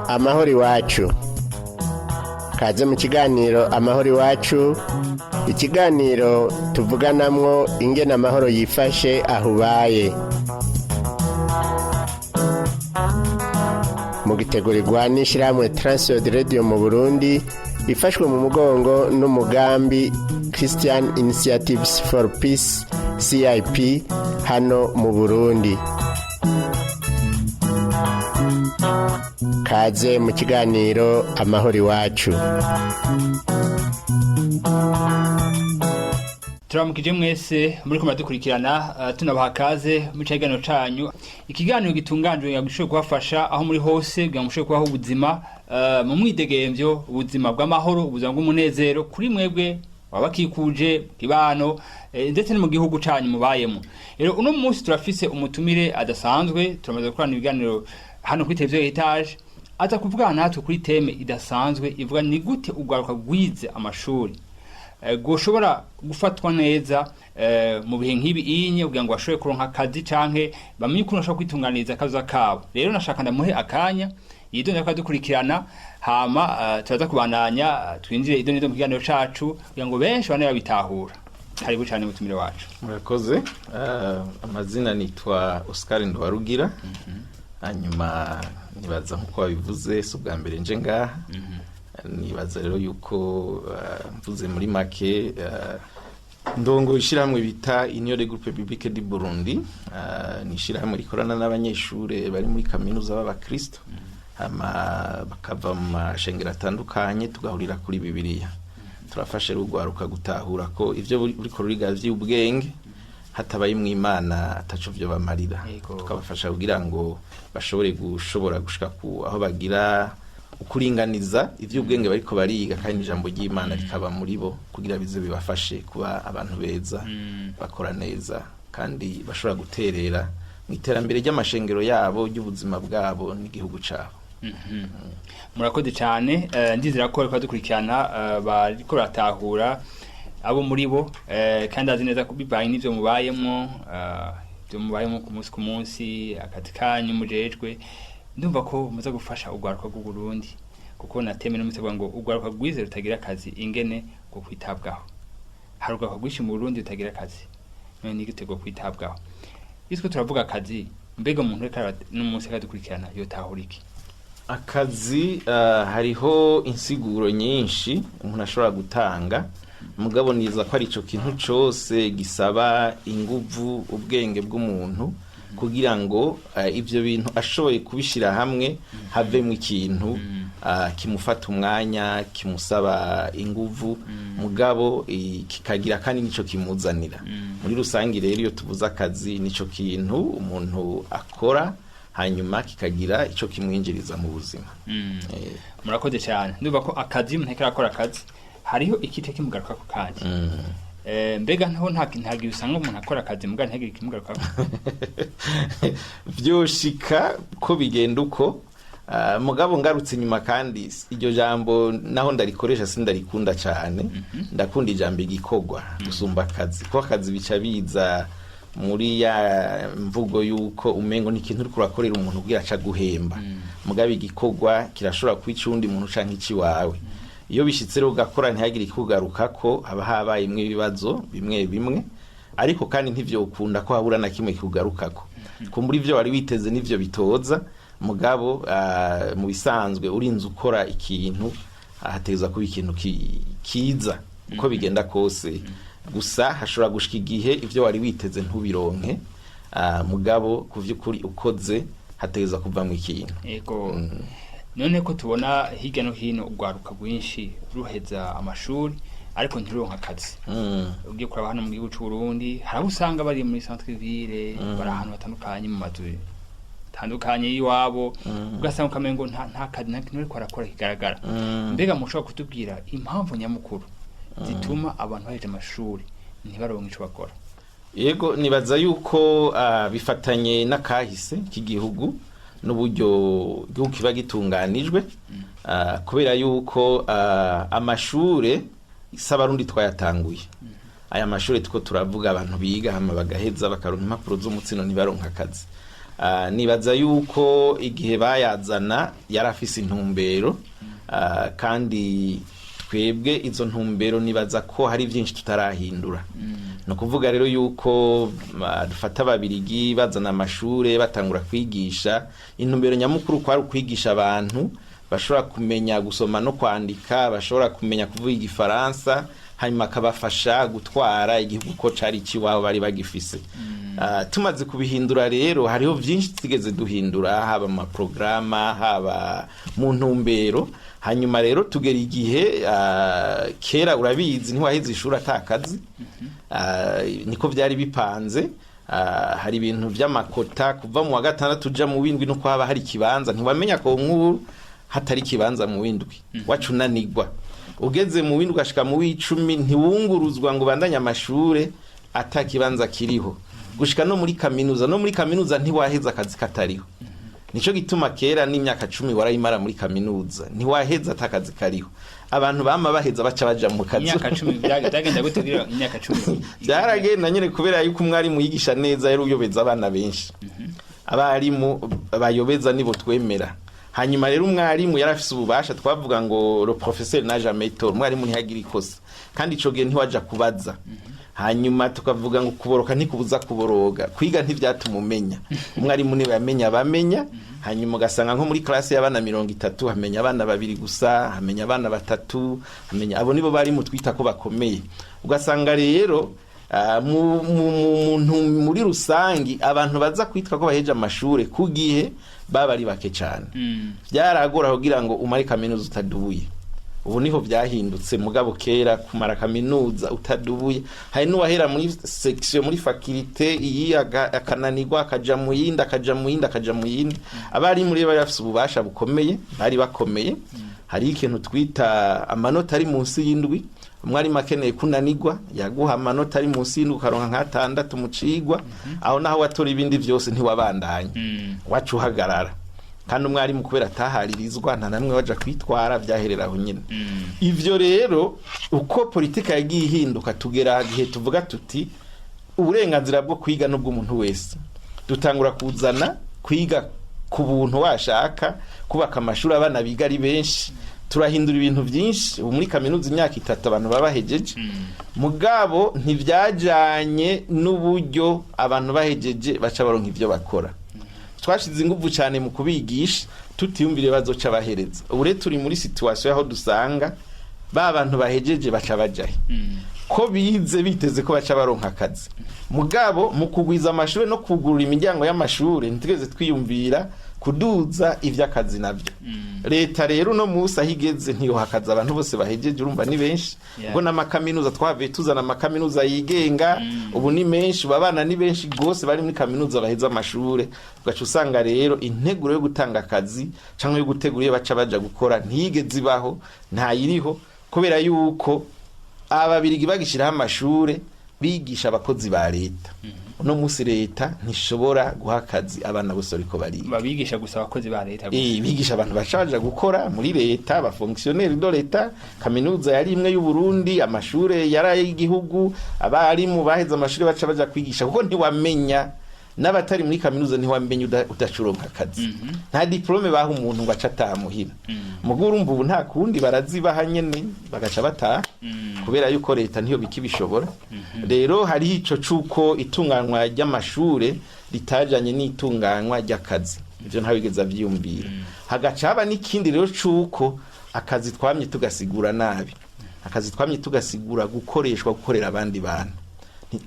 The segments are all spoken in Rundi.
Amahoro iwacu. Kaze mu kiganiro Amahoro iwacu, ikiganiro tuvuganamwo ingene amahoro yifashe aho ubaye. Mugitegurirwa n'ishyirahamwe Transworld Radio mu Burundi, ifashwe mu mugongo n'umugambi Christian Initiatives for Peace, CIP, hano mu Burundi. Kaze mu kiganiro Amahoro iwacu. Turamukije mwese muri ko muradukurikirana, tunabaha kaze mu kiganiro canyu, ikiganiro gitunganijwe kugira ngo gishobore kubafasha aho muri hose, kugira ngo mushobore kubaho ubuzima mu mwidegemvyo, ubuzima bw'amahoro, ubuzima bw'umunezero kuri mwebwe wabakikuje kibano, ndetse no mu gihugu canyu mubayemo. Rero uno munsi turafise umutumire adasanzwe. Turamaze gukorana ibiganiro hano kuri televiziyo Heritage. Aza kuvugana natwe kuri teme idasanzwe ivuga ni gute urwaruka rwize amashuri gushobora gufatwa neza mu bihe nk'ibi inye, kugira ngo bashobore kuronka akazi canke bamenye ukuntu bashobora kwitunganiriza akazi kabo. Rero nashaka ndamuhe akanya yidonda ko adukurikirana, hama turaza kubandanya, twinjire idonido mu kiganiro cacu kugira ngo benshi bane babitahura. Karibu cane mutumire wacu. Murakoze. Amazina nitwa Oscar Ndwarugira. Hanyuma nibaza nk'uko wabivuze, si ubwa mbere nje ngaha. Nibaza rero yuko mvuze muri make, ndongo ishyirahamwe bita Union des Groupes Bibliques du Burundi. Ni ishyirahamwe rikorana n'abanyeshure bari muri kaminuza b'abakristo, hama bakava mu mashengero atandukanye, tugahurira kuri Bibiliya. Turafashe rugwaruka gutahura ko ivyo buriko ruriga vy'ubwenge hatabaye mu Imana ataco vyo bamarira. Tukabafasha kugira ngo bashobore gushobora gushika ku aho bagira ukuringaniza ivy'ubwenge bariko bariga, kandi ijambo ry'Imana rikaba muri bo, kugira bize bibafashe kuba abantu beza, bakora neza, kandi bashobora guterera mu iterambere ry'amashengero yabo, ry'ubuzima bwabo n'igihugu cabo. Murakoze cyane. Ndizera ko bariko badukurikirana, bariko baratahura abo muri bo, kandi azi neza ko bivanye n'ivyo mubayemwo, ivyo mubayemwo ku munsi ku munsi, akazi kanyu mujejwe, ndumva ko muza gufasha urwaruka rw'Uburundi, kuko nateme n'umutego ngo urwaruka rwize rutagira akazi ingene rwo kwitabwaho. Hari urwaruka rwinshi mu Burundi rutagira akazi, none ni gute rwo kwitabwaho? Iyo turiko turavuga akazi, mbega umuntu ariko n'umunsi ariko aradukurikirana yotahura iki? Akazi, hariho insiguro nyinshi umuntu ashobora gutanga, mugabo niza ko ari ico kintu cose gisaba inguvu, ubwenge bw'umuntu, kugira ngo ivyo bintu ashoboye kubishira hamwe havemwo ikintu kimufata umwanya, kimusaba inguvu, mugabo kikagira kandi nico kimuzanira. Muri rusange rero, iyo tuvuze akazi, nico kintu umuntu akora hanyuma kikagira ico kimwinjiriza mu buzima. Murakoze cyane. Ndumva ko akazi, umuntu ariko arakora akazi, hariho ikice kimugarukako kandi. Mbega ntaho nta gihe usanga umuntu akora akazi muga ntihagire ikimugarukako? Vyoshika ko bigenda uko, mugabo ngarutse inyuma, kandi iryo jambo naho ndarikoresha sindarikunda cane. Ndakunda ijambo igikorwa gusumba akazi, kuko akazi bica biza muri ya mvugo yuko umengo ni ikintu uriko urakorera umuntu kugira aca guhemba. Mugabo igikorwa kirashobora kuba icundi muntu canke iciwawe. Iyo bishitse rero ugakora ntihagire ikugarukako, haba habayemwo ibibazo bimwe bimwe, ariko kandi ntivyokunda ko habura na kimwe kikugarukako. Kumbura ivyo wari witeze nivyo bitoza, mugabo mu bisanzwe urinze ukora ikintu hategerezwa kuba ikintu kiza uko bigenda kose. Gusa hashobora gushika igihe ivyo wari witeze ntubironke, mugabo ku vy'ukuri ukoze hategerezwa kuvamwo ikintu. Ego. None ko tubona hirya no hino urwaruka rwinshi ruheza amashuri ariko ntiruronke akazi, ugiye kuraba hano mu gihugu c'u Burundi, hari abo usanga bari muri centre ville, bari ahantu hatandukanye mu mazu atandukanye y'iwabo, ugasanga ukamengo nta kazi, nta kintu bariko barakora kigaragara. Mbega mushobora kutubwira impamvu nyamukuru zituma abantu baheje amashuri ntibaronke ico bakora? Yego, nibaza yuko bifatanye n'akahise k'igihugu n'uburyo igihugu kiba gitunganijwe, kubera yuko amashure si Abarundi twayatanguye. Aya mashuri tuko turavuga, abantu biga hama bagaheza bakaronka impapuro z'umutsino, ntibaronka akazi. Nibaza yuko igihe bayazana yari afise intumbero, kandi twebwe izo ntumbero nibaza ko hari byinshi tutarahindura. Ni ukuvuga rero yuko dufata Ababirigi bazana amashure, batangura kwigisha, intumbero nyamukuru kwari ukwigisha abantu bashobora kumenya gusoma no kwandika, bashobora kumenya kuvuga Igifaransa, hanyuma akabafasha gutwara igihugu ko cari ikiwabo bari bagifise. Tumaze kubihindura rero, hariho byinshi twigeze duhindura, haba mu maporogaramu, haba mu ntumbero. Hanyuma rero tugera igihe, kera urabizi, ntiwaheze ishuri atakazi. Niko byari bipanze. Hari ibintu by'amakota kuva mu wa gatandatu uja mu w'indwi, nuko haba hari ikibanza. Ntiwamenya ko nk'ubu hatari ikibanza mu w'indwi, waca unanigwa. Ugeze mu w'indwi ugashika mu w'icumi, ntiwunguruzwa ngo ubandanye amashure ata kibanza kiriho, gushika no muri kaminuza. No muri kaminuza ntiwaheza akazi katariho. Nico gituma kera n'imyaka 10 warayimara muri kaminuza, ntiwaheza ata kazi kariho. Abantu bama baheza baca baja mu kazi. Imyaka 10 byagenda gute kugira imyaka 10? Byaragenda nyine kubera yuko umwarimu yigisha neza, yari uyobeza abana benshi. Abarimu bayobeza nibo twemera. Hanyuma rero umwarimu yari afise ububasha, twavuga ngo "le professeur n'a jamais tort", umwarimu ntiyagira ikosa, kandi ico gihe ntiwaja kubaza. Hanyuma tukavuga ngo kuboroka ntikubuza kuboroga, kwiga ntivyatuma umenya, umwarimu niwe yamenya abamenya. Hanyuma ugasanga nko muri classe y'abana 30 hamenya abana babiri gusa, hamenya abana batatu, hamenya abo nibo bari mu twita ko bakomeye. Ugasanga rero muri rusangi abantu baza kwitwa ko baheje amashure ku gihe baba ari bake cyane. Byaragora kugira ngo umare kaminuza utadubuye. Ubu niho byahindutse, mugabo kera kumara kaminuza utadubuye, hari n'uwahera muri section, muri faculté iyi, akananirwa, akaja mu yindi, akaja mu yindi, akaja mu yindi. Abarimu rero bari bafise ububasha bukomeye, bari bakomeye. Hari ikintu twita amanota ari munsi y'indwi. Umwarimu akeneye kunanirwa, yaguha amanota ari munsi y'indwi, ukaronka nk'atandatu mu cigwa. Aho naho watora ibindi vyose, ntiwabandanya, waca uhagarara. Kandi umwarimu kubera ataharirizwa, nta namwe waja kwitwara, vyaherera aho nyene. Ivyo rero uko politika yagiye ihinduka, tugera gihe tuvuga tuti uburenganzira bwo kwiga n'ubw'umuntu wese. Dutangura kuzana kwiga ku buntu, washaka kubaka amashuri, abana biga ari benshi. Turahindura ibintu byinshi. Ubu muri kaminuza imyaka 3 abantu baba bahejeje. Mugabo ntibyajanye n'uburyo abantu bahejeje baca baronka ivyo bakora. Twashize ingufu cyane mu kubigisha, tutiyumvire bazoca bahereza. Ubu rero turi muri situation aho dusanga ba bantu bahejeje baca bajahe, ko bize biteze ko baca baronka akazi? Mugabo mu kugwiza amashuri no kugurura imiryango y'amashuri, ntitwigeze twiyumvira kuduza ivy'akazi navyo. Leta rero uno munsi aho igeze ntiyoha akazi abantu bose bahejeje, urumva ni benshi. Ubwo n'amakaminuza twavuye tuzana amakaminuza yigenga, ubu ni menshi, ubu abana ni benshi gose bari muri kaminuza baheza amashure. Ugaca usanga rero integuro yo gutanga akazi canke yo gutegura iyo baca baja gukora ntiyigeze ibaho, ntayiriho, kubera yuko Ababirigi bagishiraho amashure bigisha abakozi ba leta. Uno munsi leta ntishobora guha akazi abana bose bariko bariga. Babigisha gusa abakozi ba leta gusa. Bigisha abantu baca baja gukora muri leta, ba fonctionnaire de l'État. Kaminuza yari imwe y'u Burundi, amashure yari ay'igihugu, abarimu baheze amashuri baca baja kwigisha, kuko ntiwamenya n'abatari muri kaminuza, ntiwamenya udacuronka akazi. Nta diplôme baha umuntu ngo ace ataha muhira. Mugo urumva ubu nta kundi, barazibaha nyene bagaca bataha, kubera yuko leta ntiyo bikibishobora. Rero hariho ico cuko itunganywa ry'amashure ritajanye n'itunganywa ry'akazi, ivyo ntawigeze avyiyumvira. Hagaca haba n'ikindi rero cuko akazi twamye tugasigura nabi. Akazi twamye tugasigura gukoreshwa, gukorera abandi bantu.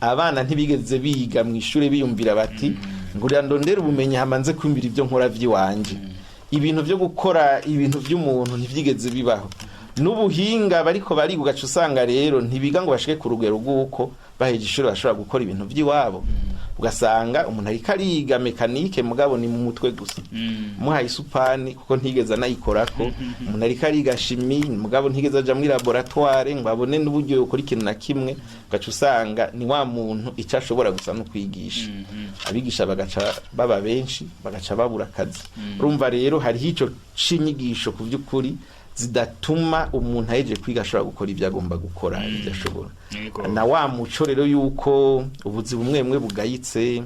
Abana ntibigeze biga mu ishure biyumvira bati ngurira ndondere ubumenyi hamanze kwiyumvira ibyo nkora vy'iwanje. Ibintu vyo gukora ibintu vy'umuntu ntivyigeze bibaho. N'ubuhinga bariko bariga, ugaca usanga rero ntibiga ngo bashike ku rugero rw'uko baheje ishuri bashobora gukora ibintu vy'iwabo. Ugasanga umuntu ariko ariga mécanique, mugabo ni mu mutwe gusa, muhaye isupani kuko ntigeze anayikorako. Umuntu ariko ariga chimie, mugabo ntigeze aja muri laboratoire ngo abone n'uburyo yokora ikintu na kimwe. Ugaca usanga ni wa muntu icyo ashobora gusa no kwigisha. Abigisha bagaca baba benshi, bagaca babura akazi. Urumva rero hariho ico c'inyigisho ku vy'ukuri. Zidatuma umuntu ahejeje kwiga ashobora gukora ibyo agomba gukora, ibyo ashobora. Yego. Na wa muco rero yuko ubuzi bumwe bumwe bugayitse,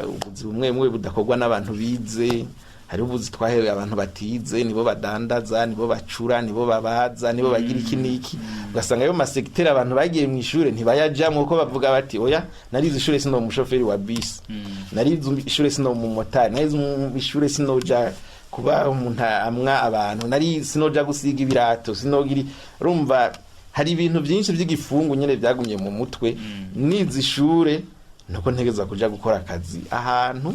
ubuzi bumwe bumwe budakorwa n'abantu bize. Hariho ubuzi twahewe abantu batize, nibo badandaza, nibo bacura, nibo babaza, nibo bagira iki n'iki. Ugasanga ayo masegiteri abantu bagiye mu ishure ntibayajamwo, kuko bavuga bati: "Oya, narize ishure sino umushoferi wa bisi, narize ishure sino umumotari, narize ishure sinoja kuba umuntu amwa abantu, nari sinoja gusiga ibirato, sinogira." Urumva hari ibintu byinshi by'igifungu nyene byagumye mu mutwe: nize ishure nuko ntegeza kuja gukora akazi ahantu,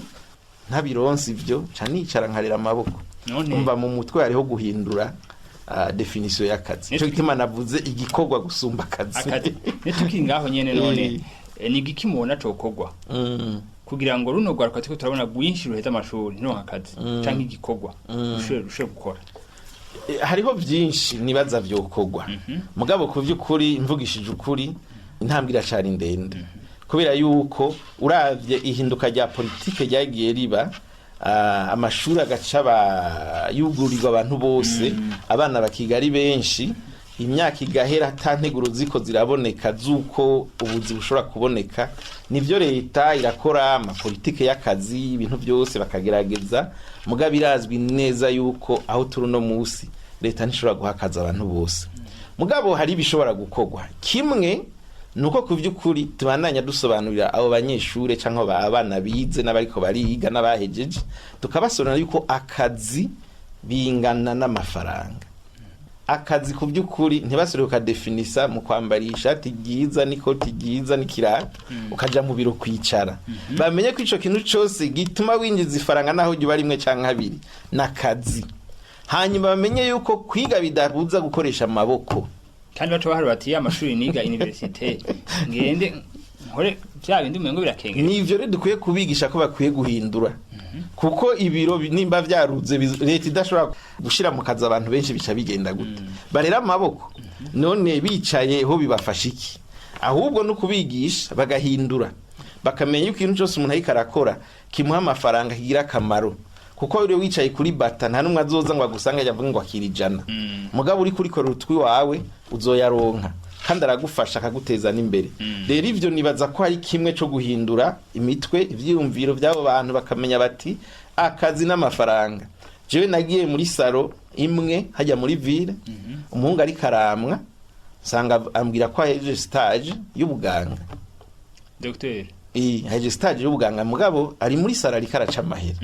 ntabironse ivyo ca nicara nkarera amaboko. None Umva, mu mutwe hariho guhindura définition y'akazi. Nico gituma navuze igikorwa gusumba akazi. Akazi nitukiri ngaho nyene none, ni igiki mubona cokorwa kugira ngo runo rwaruka turiko turabona rwinshi ruheza amashuri ntironke akazi canke igikorwa rushobore gukora? Hariho byinshi nibaza vyokorwa, mugabo ku by'ukuri, mvugishije ukuri, intambwe iracari ndende, kubera yuko uravye ihinduka rya politike ryagiye riba, amashuri agaca yugurirwa abantu bose, abana bakiga ari benshi, imyaka igahera ata nteguro ziko ziraboneka z'uko ubuzi bushobora kuboneka. Nivyo, leta irakora amapolitike y'akazi, ibintu byose bakagerageza, mugabo irazwi neza yuko aho turi uno munsi leta ntishobora guha akazi abantu bose. Mugabo hari ibishobora gukorwa. Kimwe ni uko ku by'ukuri tubandanya dusobanurira abo banyeshure cyangwa abana bize n'abariko bariga n'abahejeje, tukabasobanurira yuko akazi bingana n'amafaranga. Akazi ku by'ukuri ntibasubire kukadefinisa mu kwambara ishati ryiza n'ikoti ryiza n'ikirato ukaja mu biro kwicara. Bamenye ko ico kintu cose gituma winjiza ifaranga, naho ujya rimwe canke abiri, n'akazi. Hanyuma bamenye yuko kwiga bidabuza gukoresha amaboko. Kandi baca bahari bati: "Amashuri niga université, ngende nkore vya bindi umengo birakengera." Nivyo rero dukwiye kubigisha ko bakwiye guhindura, kuko ibiro nimba vyaruze, leta idashobora gushira mu kazi abantu benshi, bica bigenda gute? Barera amaboko. None bicaye ho bibafasha iki? Ahubwo no kubigisha bagahindura, bakamenya yuko ikintu cyose umuntu ariko arakora kimuha amafaranga kigira akamaro, kuko iyo wicaye kuri bata nta n'umwe azoza ngo agusange avuge ngo akira 100. Mugabo uri kurikorera utwi wawe uzoyaronka, kandi aragufasha akaguteza n'imbere. Rero ivyo nibaza ko hari kimwe co guhindura imitwe, ivyiyumviro by'abo bantu, bakamenya bati akazi n'amafaranga. Jewe nagiye muri salon imwe hajya muri ville, umuhungu ariko aramwa, nsanga ambwira ko ahejeje stage y'ubuganga. Docteur. Ahejeje stage y'ubuganga, mugabo ari muri salon ariko araca amahera.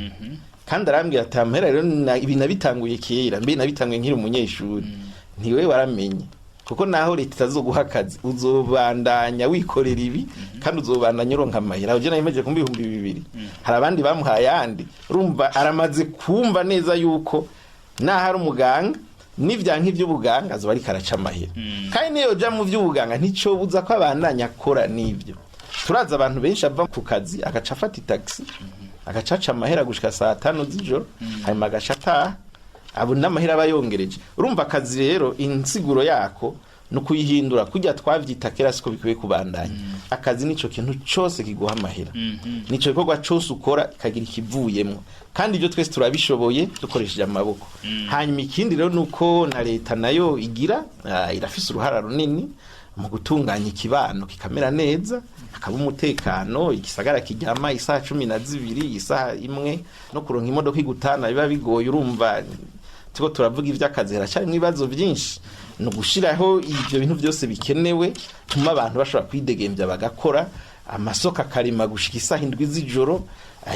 Kandi arambwira ati: "Amahera rero ibi nabitanguye kera, mbe nabitanguye nkiri umunyeshuri." Ntiwe waramenye, kuko naho leta itazoguha akazi uzobandanya wikorera ibi, kandi uzobandanya uronka amahera. Aho je nayimeje ku 2000, hari abandi bamuhaye ayandi. Urumva aramaze kumva neza yuko naho ari umuganga n'ivyanka ivy'ubuganga azoba ariko araca amahera. Kandi niyo yoja mu vy'ubuganga nticobuza ko abandanya akora n'ivyo. Turazi abantu benshi ava ku kazi agaca afata itaxi, agaca aca amahera gushika saa 5 z'ijoro, hanyuma agaca ataha, abo n'amahera aba yongereje. Urumva akazi rero insiguro yako ni ukuyihindura. Kurya twavyita kera siko bikwiye kubandanya. Akazi nico kintu cose kiguha amahera, nico gikorwa cose ukora kagira ikivuyemwo, kandi ibyo twese turabishoboye dukoresheje amaboko. Hanyuma ikindi rero nuko na leta nayo igira, irafise uruhara runini mu gutunganya ikibano kikamera neza, hakaba umutekano, igisagara kiryama isaha 12, isaha 1, no kuronka imodoka igutana biba bigoye. Urumva turiko turavuga ivy'akazi, haracarimwo ibibazo vyinshi. Ni ugushiraho ivyo bintu byose bikenewe tuma abantu bashobora kwidegembya bagakora, amasoko akarima gushika isaha 7 z'ijoro,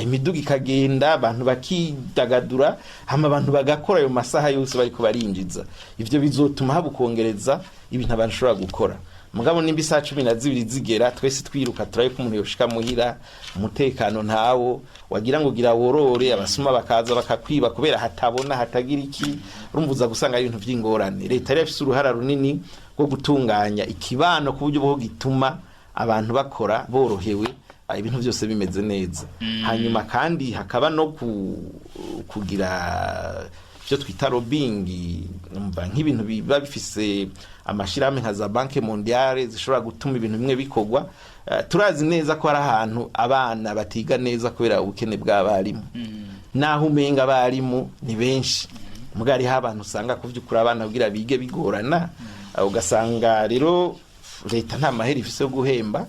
imiduga ikagenda, abantu bakidagadura, hama abantu bagakora ayo masaha yose bariko barinjiza. Ivyo bizotuma haba ukongereza ibintu abantu bashobora gukora. Mugabo nimba isaha 12 zigera twese twiruka turabe ko umuntu yoshika muhira, umutekano ntawo, wagira ngo gira worore, abasuma bakaza bakakwiba kubera hatabona hatagira iki, urumva uza gusanga ari ibintu vy'ingorane. Leta rero ifise uruhara runini rwo gutunganya ikibano ku buryo bwo gituma abantu bakora borohewe, ibintu byose bimeze neza. Hanyuma kandi hakaba no kugira ibyo twita lobbying, umva nk'ibintu biba bifise amashirahamwe nka za Banque mondiale zishobora gutuma ibintu bimwe bikorwa. Turazi neza ko hari ahantu abana batiga neza kubera ubukene bw'abarimu, naho umenga abarimu ni benshi. Muga hariho abantu usanga ku vy'ukuri abana kugira bige bigorana. Ugasanga rero leta nta mahera ifise yo guhemba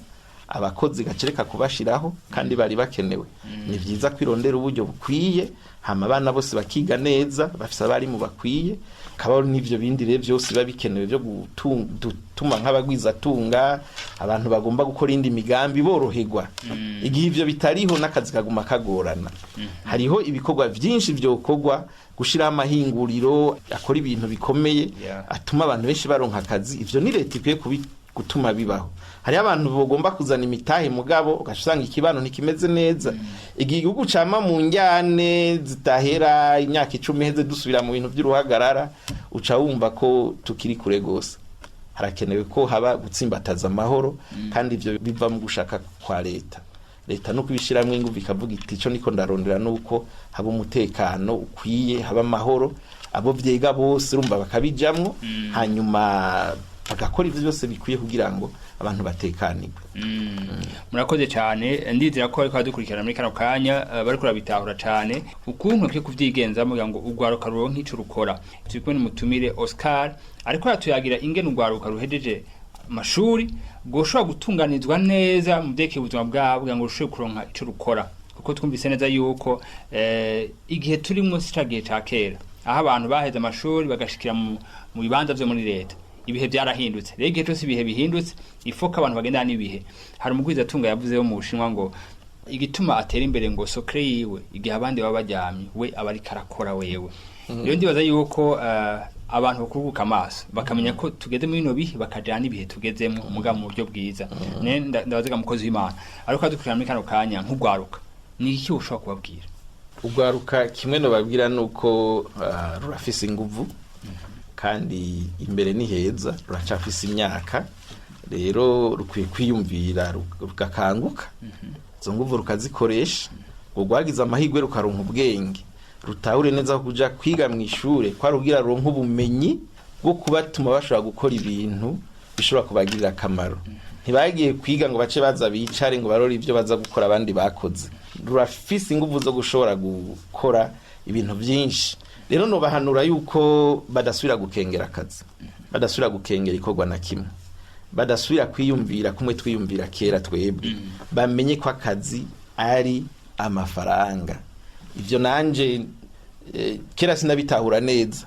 abakozi, gacereka kubashiraho kandi bari bakenewe. Ni vyiza kwirondera uburyo bukwiye, hama abana bose bakiga neza bafise abarimu bakwiye, kabaho n'ivyo bindi rero vyose biba bikenewe vyo gutuma nk'abagwizatunga, abantu bagomba gukora indi migambi boroherwa. Igihe ivyo bitariho, n'akazi kaguma kagorana. Hariho ibikorwa vyinshi vyokorwa, gushiraho amahinguriro akora ibintu bikomeye atuma abantu benshi baronka akazi. Ivyo ni leta ikwiye gutuma bibaho. Hariho abantu bagomba kuzana imitahe, mugabo ugaca usanga ikibano ntikimeze neza. Igihe igihugu cama mu njyane zitahera, imyaka 10 iheze dusubira mu bintu vy'uruhagarara, uca wumva ko tukiri kure gose. Harakenewe ko haba gutsimbataza amahoro, kandi ivyo biva mu gushaka kwa leta. Leta nuko ibishiramwo inguvu, ikavuga iti: "Ico niko ndarondera nuko haba umutekano ukwiye, haba amahoro, abo vyega bose urumva bakabijamwo, hanyuma bagakora ivyo byose bikwiye kugira ngo abantu batekanirwe." Murakoze cyane. Ndizera ko bariko badukurikirana muri kano kanya bariko barabitahura cyane ukuntu bakwiye kuvyigenzamo kugira ngo urwaruka ruronke ico rukora. Turi kumwe n'umutumire Oscar, ariko aratuyagira ingene urwaruka ruhejeje amashuri rwoshobora gutunganizwa neza mu vyerekeye ubuzima bwabo kugira ngo rushobore kuronka ico rukora, kuko twumvise neza yuko igihe turimwo si ca gihe ca kera aho abantu baheze amashuri bagashikira mu bibanza vyo muri leta. Ibihe byarahindutse. Rero igihe cyose ibihe bihindutse, ifoka abantu bagendana n'ibihe. Hari umugwizatunga yavuze wo mu Bushinwa ngo igituma atera imbere, ngo sokre yiwe, igihe abandi baba baryamye we aba ariko arakora wewe. Rero ndibaza yuko abantu bakurubuka amaso bakamenya ko tugeze muri bino bihe, bakajana n'ibihe tugezemo mugabo mu buryo bwiza. Ndabazaga mukozi w'Imana ariko adukurikirana muri kano kanya, nk'ugwaruka ni iki ushobora kubabwira? Ugwaruka, kimwe nobabwira nuko rurafise inguvu kandi imbere ni heza. Ruracafise imyaka, rero rukwiye kwiyumvira, rugakanguka, izo nguvu rukazikoresha. Ngo rwagize amahirwe rukaronka ubwenge, rutahure neza ko kuja kwiga mu ishure kwari kugira ruronke ubumenyi bwo kubatuma bashobora gukora ibintu bishobora kubagirira akamaro. Ntibagiye kwiga ngo bace baza bicare ngo barore ibyo baza gukora abandi bakoze. Rurafise inguvu zo gushobora gukora ibintu byinshi. Rero nobahanura yuko badasubira gukengera akazi, badasubira gukengera ikorwa na kimwe, badasubira kwiyumvira kumwe twiyumvira kera twebwe. Bamenye ko akazi ari amafaranga. Ibyo nanje kera sinabitahura neza,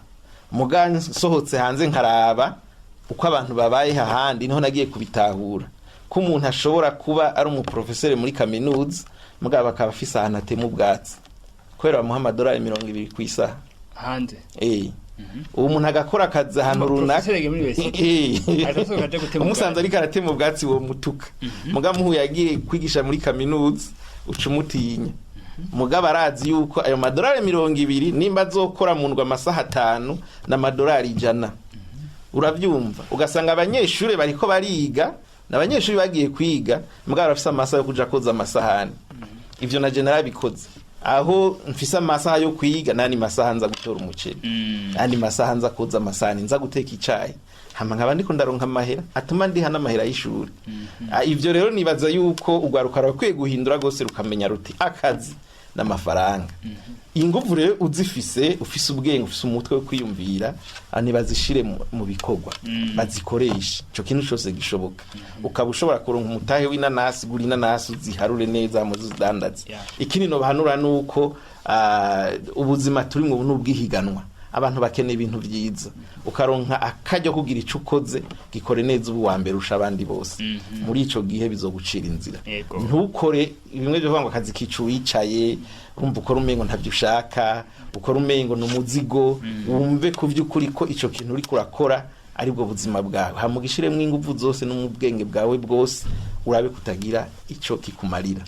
muga nsohotse hanze nkaraba uko abantu babaye ahandi, niho nagiye kubitahura ko umuntu ashobora kuba ari umuprofeseri muri kaminuza, mugabo akaba afise ahantu atema ubwatsi kubera bamuha amadolari 20 ku isaha. Hanze. Ubu umuntu agakora akazi ahantu runaka. Professeur yagiye muri université. Arasohoka aja gutema. Umusanze ariko aratema ubwatsi, uwo mutuka. Mugabo muhuye yagiye kwigisha muri kaminuza, uca umutinya. Mugabo arazi yuko ayo madolari 20, nimba azokora mu ndwi amasaha 5, n'amadolari 100. Uravyumva, ugasanga abanyeshuri bariko bariga, n'abanyeshuri bagiye kwiga, mugabo barafise amasaha yo kuja koza amasahani. Ivyo na je narabikoze, aho mfise amasaha yo kwiga n'andi masaha nza gutora umuceri, andi masaha nza koza amasahani, nza guteka icayi, hama nkaba ndiko ndaronka amahera atuma ndiha n'amahera y'ishuri. Ivyo rero nibaza yuko urwaruka rurakwiye guhindura rwose, rukamenya ruti akazi n'amafaranga. Inguvu rero uzifise, ufise ubwenge, ufise umutwe wo kwiyumvira, ntibazishire mu bikorwa, bazikoreshe ico kintu cose gishoboka. Ukaba ushobora kuronka umutahe w'inanasi, gura inanasi, uziharure neza muzidandaze. Ikindi nobahanura nuko ubuzima turimwo ubu n'ubwihiganwa, abantu bakeneye ibintu vyiza. Ukaronka akaryo kugira ico ukoze, gikore neza, ubu wa mbere urusha abandi bose. Muri ico gihe bizogucira inzira. Ntukore bimwe byo kuvuga ngo akazi kica uwicaye. Urumva, ukora umengo ntavyo ushaka, ukora umengo ni umuzigo. Wumve ku vy'ukuri ko ico kintu uriko urakora aribwo buzima bwawe, hama ugishiremwo inguvu zose no mu bwenge bwawe bwose, urabe kutagira ico kikumarira.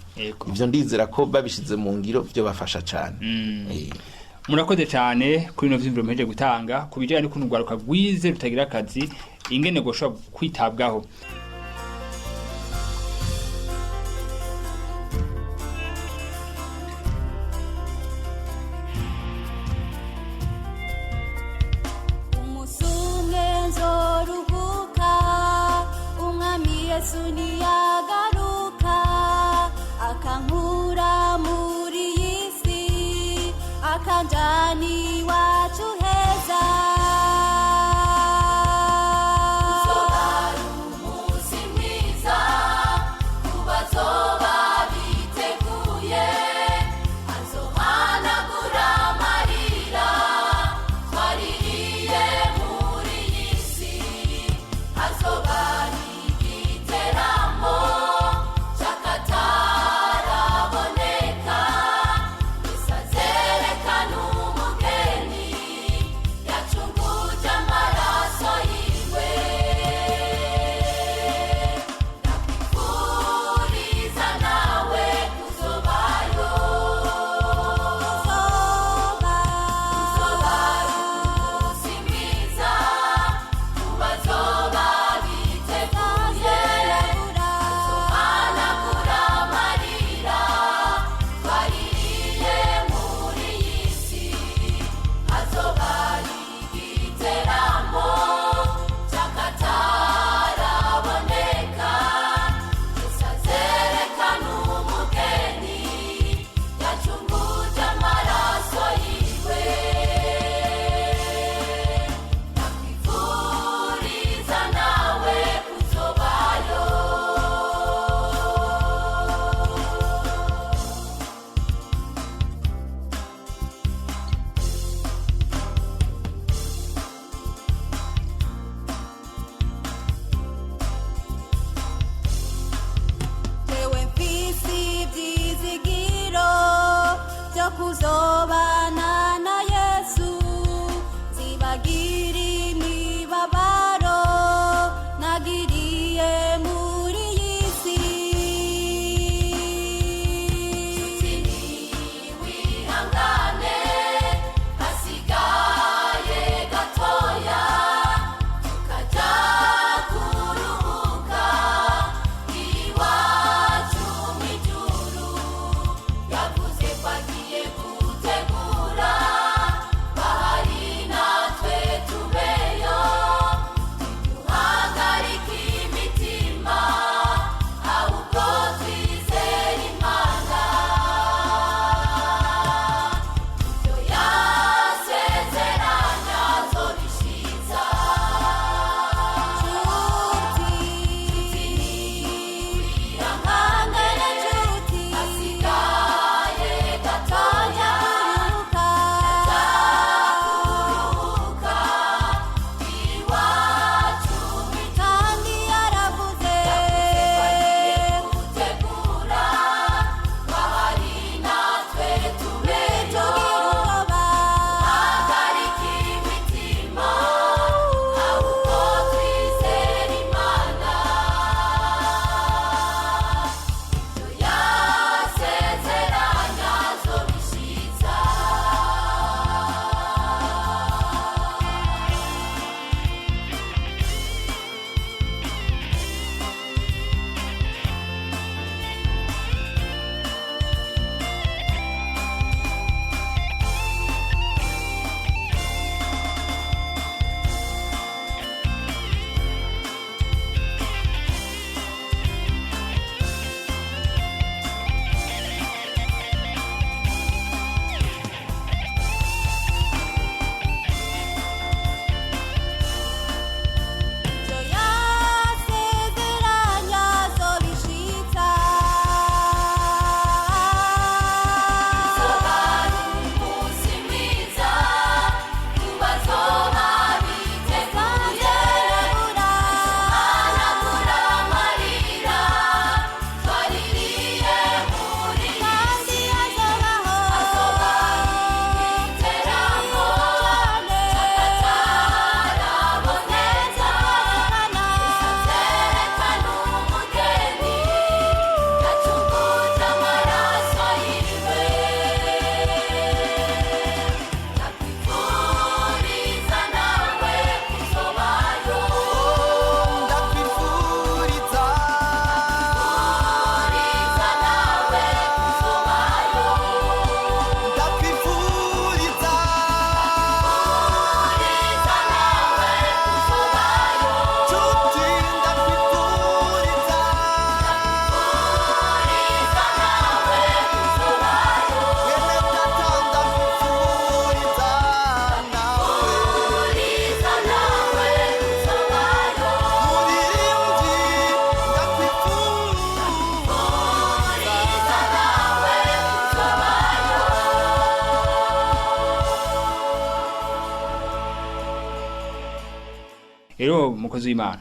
Ivyo ndizera ko babishize mu ngiro vyo bafasha cane. Murakoze cyane kuri ino vyumviro muhejeje gutanga ku bijanye n'ukuntu urwaruka rwize rutagira akazi, ingene rwoshobora kwitabwaho. Umusumwe nzoruhuka, umwami Yesu niyagaruka, akankura muri iyi si, akanjana iwacu he. Rero mukozi w'Imana,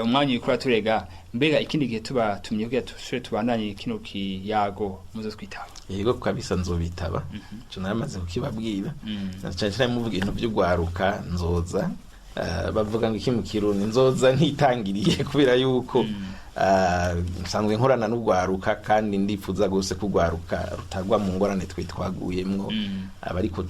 umwanya uriko uraturega. Mbega ikindi gihe tubatumye kugira tusubire tubandanye kino kiyago, muzo twitaba? Yego kabisa, nzobitaba. Ico naramaze kukibabwira, na cane cane muvuga ibintu vy'ugwaruka nzoza. Bavuga ngo iki mu Kirundi? Nzoza ntitangiriye, kubera yuko nsanzwe nkorana n'ugwaruka, kandi ndifuza gose kugwaruka rutagwa mu ngorane twe twaguyemwo. Abariko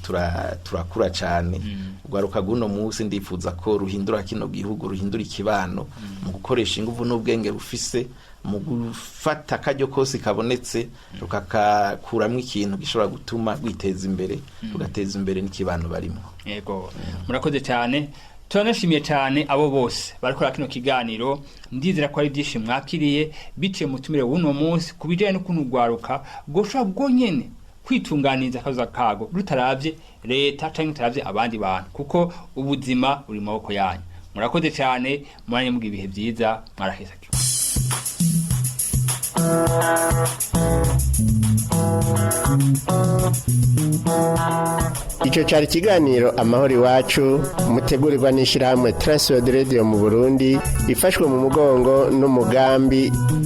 turakura cane, ugwaruka guno munsi ndifuza ko ruhindura kino gihugu, ruhindura ikibano mu gukoresha inguvu n'ubwenge rufise, mu gufata akaryo kose kabonetse rukakakuramwo ikintu gishobora gutuma rwiteza imbere, rugateza imbere n'ikibano barimo. Yego, murakoze cyane. Turanashimiye cyane abo bose barikora kino kiganiro. Ndizera ko ari byinshi mwakiriye biciye mu tumire w'uno munsi ku bijyanye n'ukuntu urwaruka rwoshobora bwonyene kwitunganiriza akazoza kago rutaravye leta canke rutaravye abandi bantu, kuko ubuzima buri mu maboko yanyu. Murakoze cyane, muranye mugira ibihe byiza, mwarahezagiwe. Icyo cyari ikiganiro Amahoro Iwacu, mutegurirwa n'ishyirahamwe Transworld Radio mu Burundi, ifashwe mu mugongo n'umugambi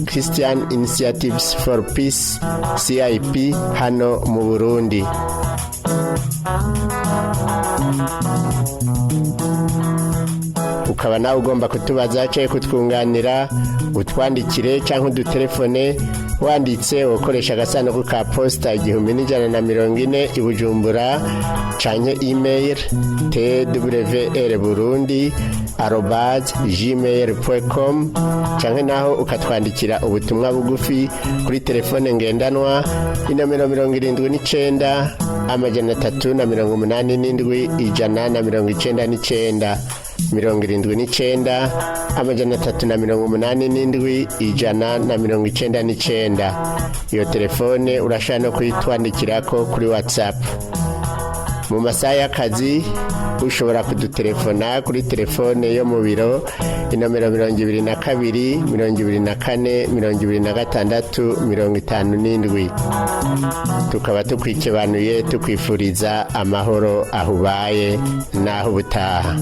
Christian Initiatives for Peace, CIP, hano mu Burundi. Ukaba nawe ugomba kutubaza cyangwa kutwunganira, utwandikire cyangwa udutelefone. Wanditse ukoresha agasanduku ka posita 1140 i Bujumbura, canke email twrburundi@gmail.com, canke naho ukatwandikira ubutumwa bugufi kuri telefone ngendanwa inomero 79 387 199, 79 387 199. Iyo telefone urashobora no kuyitwandikirako kuri WhatsApp. Mu masaha y'akazi ushobora kudutelefona kuri telefone yo mu biro, inomero 22 24 26 57. Tukaba tukwikebanuye, tukwifuriza amahoro aho ubaye n'aho ubutaha.